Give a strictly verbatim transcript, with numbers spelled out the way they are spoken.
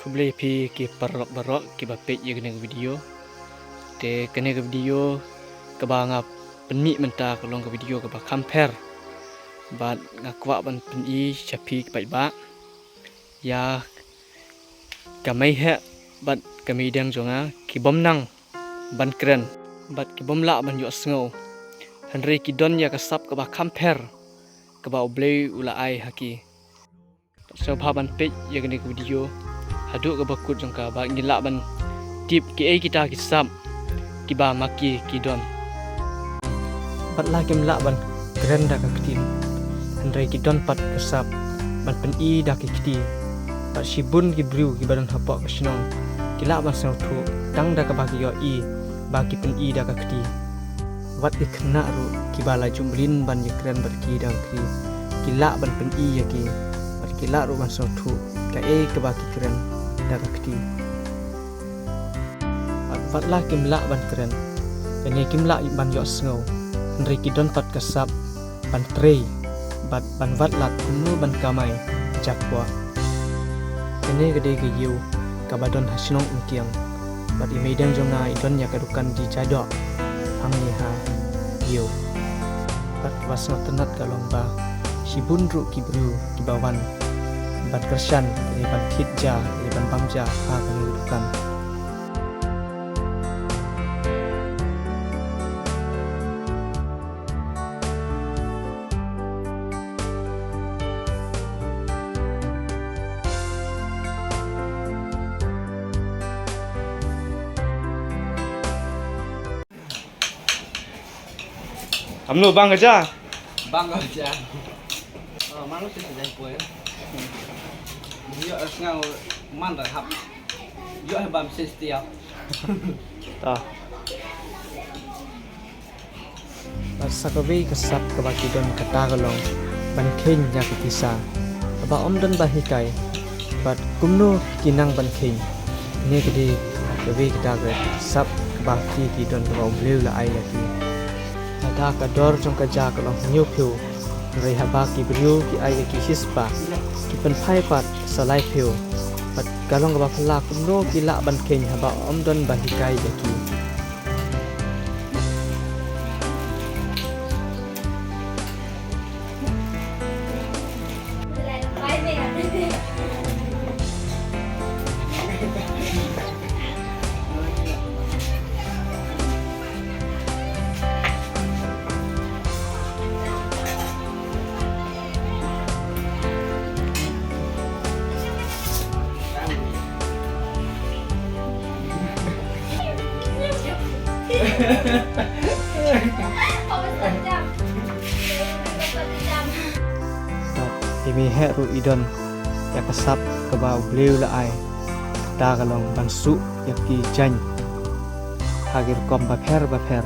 Khublei phi ki paralok baroh kiba peit ïa kane ka video. Te kane ka video kaba nga pynmih mynta ka long ka video kaba kham pher. Bad nga kwah ban pyni sha phi ki paidbah ïa ka mei heh bad ka mei deng jong nga ki bym nang ban kren bad ki bym lah ban ïohsngew. Hynrei ki don ïa ka sap kaba kham pher kaba U Blei u la ai ha ki. Sngewbha ban peit ïa kane ka video haduh kaba kut jong ka ba ngin lah ban tip kiei kita ki sap kiba ma ki ki don. Wat la kim lah ban kren da ka ktien, hynrei ki don pat ka sap ban pyni da ki kti. Bad shibun ki briew kiba don hapoh ka shnong ki lah ban sngewthuh tang da kaba ki ïohi ba ki pyni da ka kti. Wat ki khynnah ruh kiba la ju mlien ban ïakren bad ki da ka kti, ki lah ban pyni ïa ki, bad ki lah ruh ban sngewthuh kaei kaba ki kren da ka kti. Bad wat la kim lah ban kren, lane kim lah ban ïohsngew, hynrei ki don pat ka sap ban trei bad ban wad lad kumno ban kamai jakpoh. Kane ka dei ka ïew kaba don ha shnong Umkiang. Bad i mei deng jong nga i don ïa ka dukan ji jadoh hangne ha ïew. Bad kaba sngewtynnat ka long ba shibun ruh ki briew kiba wan ban kyrshan, ïa ban thied ja, ïa ban bam ja ha kane ka dukan. Amno bang aja? Bang aja. Oh, malu sih aja poi. Yo, sngaw man da hap. Yo, he bam sih tiap. Ta. Bad sa kawei ka sap kaba ki don kata ka long ban kheiñ ïa ka pisa kaba ym don ba hikai. Bad kumno ki nang ban kheiñ? Ne ka dei kawei kata ka sap kaba ki ki don kaba U Blei u la ai ïa ki. Lada ka dor jong ka ja ka long hynñiew phew, hynrei haba ki briew ki ai ïa ki shispah, ki pynphai pat sa lai phew. Bad ka long kaba phylla kumno ki lah ban kheiñ haba ym don ba hikai ïa ki. Bad i mei heh ruh i don ïa ka sap kaba U Blei u la ai. Kata ka long ban suh ïa ki jaiñ ha ki rukom bapher bapher.